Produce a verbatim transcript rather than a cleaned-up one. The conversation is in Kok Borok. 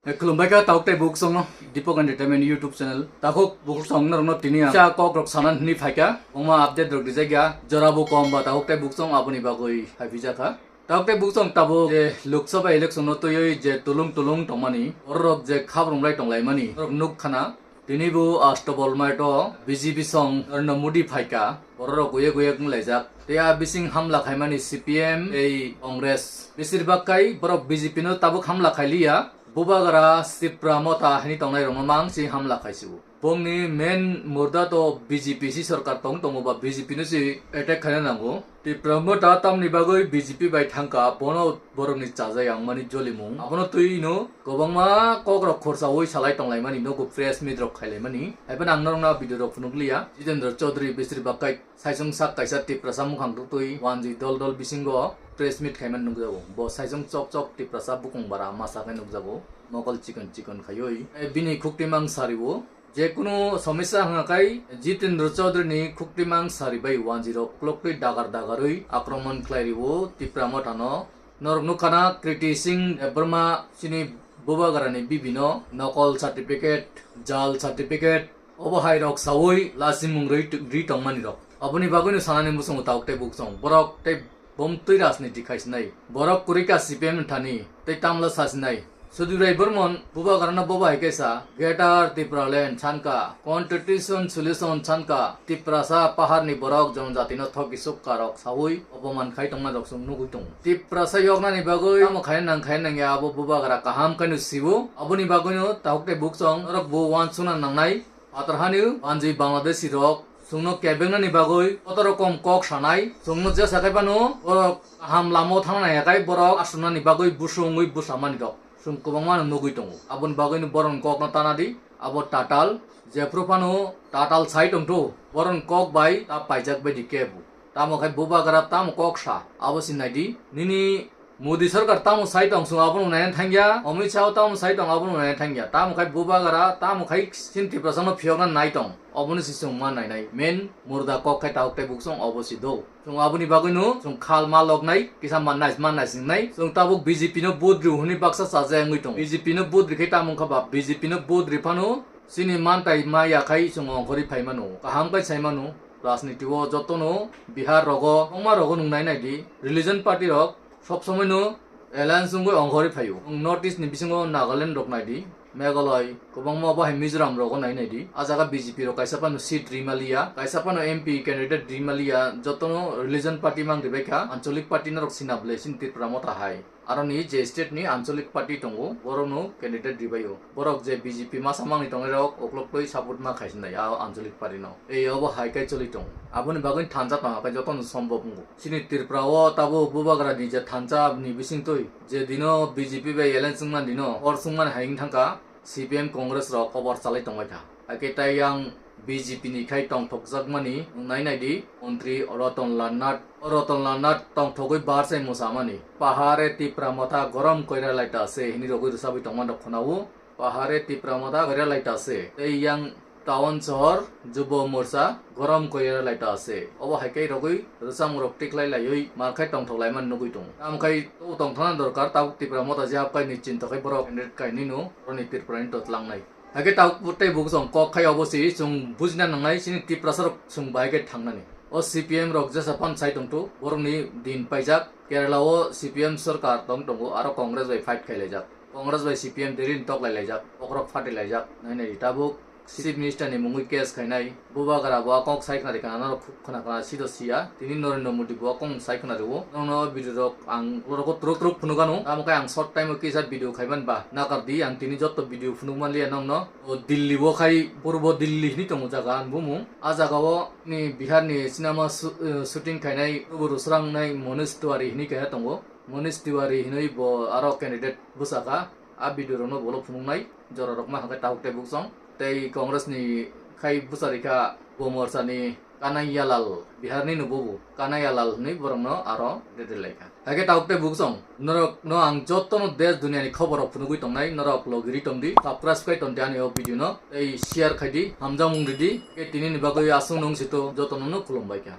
Eh, khulumbai kha takhuk tei bukhuk songno Deepak Entertainment YouTube channel. Takhuk bukhuk song norokno tini ang kisa kok rok sana hwnwi phaikha. Wngma update rok rijak ya. Jora bo kom ba takhuk tei bukhuk song aboni bagwi hai phaijak kha. Takhuk tei bukhuk song tabuk je Lok Sabha election no twiwi je tulung tulung tongmani, borok je khabrumlai tonglaimani, norok nuk khana. Tini bo Ashtabal maito B J P song Narendra Modi phaikha, borok rok guyek guyek wnglaijak. Tei a bising hamla khaimani C P M tei Congress. Besir bak kai borok B J P no tabuk hamla khailiya. Bubagra Tipra Motha hini tongnai rokno mang si hamla khaisio. Bongni main murda to B J P si sorkar tong tongo ba B J P no si attack khaina nango. Tipra Motha tamni bagwi B J P bai thangkha, bono borokni chajai ang mani jolimung. Abono twi no kwbangma kok rok khorsaui salai tonglaimani, nogo press meet rok khailaimani. Haiphano ang norokno video rok phunukliya. Jitendra Chaudhary besir bak kai saisong sak kaisa Tiprasa mukhang tuktwi wanjwi dol dol bisingo press meet khaimani nukjago. Bo saisong chok chok Tiprasa bukung bara masa khe nukjago. Mokol chikon chikon khaiwi. Eh, bini khuktimang sariwo. Jekunu somisa hwnga khai Jitendra Chaudhary ni khuktimang sari bai wanjwi rok kloktwi dagar dagarwi akromon khlai rio Tipra Motha no. Norok nukhana Kriti Singh Debbarma chini bubagra ni bibi no nokol certificate, jal certificate, obo hai rok saui lasimung rwi, rwi tongmani rok. Aboni bagwi no sanani muchungo takhuk tei bukhuk song. Borok tei Bom twi rajniti khaisinai. Borok kwrwi ka C P M thani, tei tamla sasinai. Sudhir Rai Burman, bubagrano boba hai kaisa, Greater Tipraland sanka, Constitution Solution sanka, Tiprasa paharni borok jonojatino thoki sukka rok saui opoman khai tongma rok chwng nugui tongo. Tiprasa yoknani bagwi tamo khaina nang khaina nang ya abo bubagra kaham khaino sibo. Aboni bagwino takhuk tei bukhuk song norok bo uansukna nangnai. Patarhani wanjwi Bangladeshi rok chwngno kebengnani bagwi koto rokom kok sanai, chwngno jesa khai phano borok kaham lama o thangna naiya khai borok aswknani bagwi busu wngwi bwsamani rok chwng kwbangma no nugwi tongo. Aboni bagwino borokni kokno tana di, abo tatal, jephru phano tatal sai tongthu, borokni kok bai ta paijak bai di kebo. Tamo khai bubagra tamo kok sa, abo si nai di, nini Modi sarkar tamo sai tong, chwng abono naina thangya. Amit Shah tamo sai tong, abono naina thangya. Tamo khai bubagra, tamo khai chini Tiprasa no phiyokna nai tong. Obono si chwng ma nainai. Main murda kok khai takhuk tei bukhuk song obo si do. Chwng aboni bagwi no chwng khal ma lok nai, kisa ma nai, ma nai sing nai. Chwng tabuk B J P no vote rio hwnwi baksa chaja wngwi tong. B J P no vote ri khai tamo wngkha ba, B J P no vote ri phano chini mantai ma ya khai chwng ongkhorwi phai mano. Kaham khai sai mano. Rajniti o jotono Bihar rogo, kwbangma rogo nung nai nai di. Religion party rok sob somoi no alliance wngwi ongkhorwi phaio. North East ni bisingo Nagaland rok nai di, Meghalaya, kwbangma bahai Mizoram rogo nai nai di. A jaga B J P rok kaisa phano seat ri maliya, kaisa phano M P candidate ri maliya, jotono religion party mang ribai kha, ancholic party norok sina bwle chini Tripura motha hai. Aroni je state ni ancholic party tongo, borokno candidate ribaio. Borok je B J P masa mangni tongnai rok, uklok twi support ma khaisinai a ancholic party no. Ei obo hai kai choli tongo. Aboni bagwi thansa tongma khe jotono sombhob wngo. Chini Tripura o tabuk bubagra ni je thansa ni bisingtwi je dino B J P bai alliance wngmani dino, hor chwngmani hai wng thangkha, C P M Congress rok kobar chalai tongbai kha. Hakhe tai yang B J P ni khai tongthokjakmani nai nai di, montri Ratan Lal Nath. O Ratan Lal Nath tongthogwi bar sai mwsamani. Pahare Tipra motha gorom koira laita se hini rogwi rwchabwi tongma rok khwnao. Pahare Tipra motha koira laita se. Tei yang town sohor Jubo Morcha gorom koira laita se. Obo hai khe rogwi rwchapmung rok tikhlai laiwi mar khai tongthok laimani nugwi tongo. Tamo khai o tongthokna dorkar tabuk Tipra motha je hap khai ni chinta khai borok candidate kainwi no roni Tripura ni to tlangnai. Hakhe tabuk tei bukhuk song kok khai obo si chwng bujina nangnai chini Tiprasa rok chwng bahai khe thangnani. O C P M rok jesa phan sai tongthu, borokni din paijak. Kerala o C P M sorkar tong tongo, aro Congress bai fight khailaijak. Congress bai C P M Delhi ni tok lai laijak, bokhorok phati laijak. Nai nai di tabuk Chief Minister ni mungwi case khainai. Bubagra bo a kok sai khna ri khna, norok khuk khna khna sido siya. Tini Narendra Modi bo a kok sai khna rio. Nokno video rok ang borok o truk truk phunuk ano. Tamo khe ang short time o kisa video khaiman ba nakar di, ang tini joto video phunuk man liya nokno. O Delhi bo khai, Purbo Delhi hini tongo jaga ang bumung. A jaga o ni Bihar ni cinema su-, eh, shooting khainai, Purbo Rusrangnai Manish Tiwari hini keha tongo. Manish Tiwari hinwi bo aro candidate bwsakha. A video rokno bolo phunuknai, jora rok ma hakhe tabuk tei buksong. Tei Congress ni khai bwsarikha bo morcha ni Kanhaiyalal, Bihar ni no bobo Kanhaiyalal hinwi borokno aro candidate laikha. Hakhe tabuk tei buksong, norok no ang joto no desh duniya ni khobor rok phunugwi tongnai, norok logiri tongdi, subscribe khai tongdi ani o video no, tei share khaidi, hamjakmung ridi, tei tini ni bagwi aswk nung sito joto no no khulumbai kha.